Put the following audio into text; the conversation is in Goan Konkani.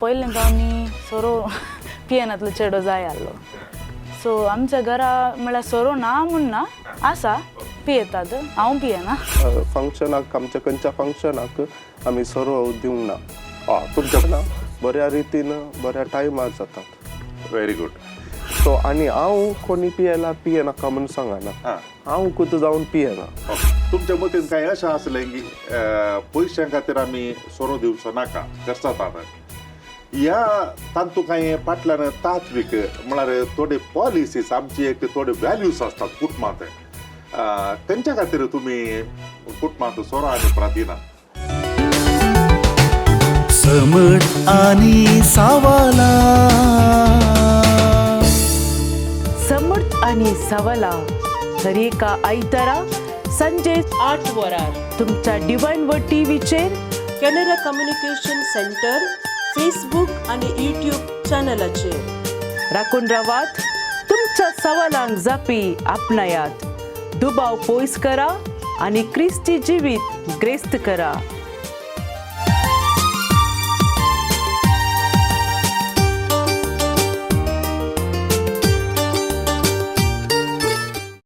पयलें आमी सोरो पियेनातलो चेडो जाय आहलो. सो आमच्या घरा म्हळ्यार सोरो ना म्हूण ना, आसा, पियेतात, हांव पियेना. फंक्शनाक, आमच्या खंयच्या फंक्शनाक आमी सोरो दिवंक ना. तुमच्या ना, बऱ्या रितीन बऱ्या टायमार जातात. Very good. सो आनी हांव कोणी पियेला पियेनाका म्हूण सांगना, हांव खुद जावन पियेना. तुमच्या मतीन कांय अशें आसलें की पयशां खातीर आमी सोरो दिवचो नाका करतात ह्या तांतू कांय फाटल्यान तात्वीक म्हळ्यार थोडे पॉलिसीस, आमची एक थोडे व्हॅल्यूज आसतात कुटुंबांत, तेंच्या खातीर तुमी कुटुंबांत सोरो आनी उपरांत दिना? समट आणि सावाला. समर्थ आणि सवला दरेका आयतारा संजे 8 वरार तुमच्या डिवायन वर्ड टीव्हीचेर, कॅनरा कम्युनिकेशन सेंटर फेसबूक आणि यूट्यूब चॅनलाचेर. राखून रावात, तुमच्या सवालांक जापी आपणायात, दुबाव पयस करा आनी क्रिस्ती जिवीत ग्रेस्त करा.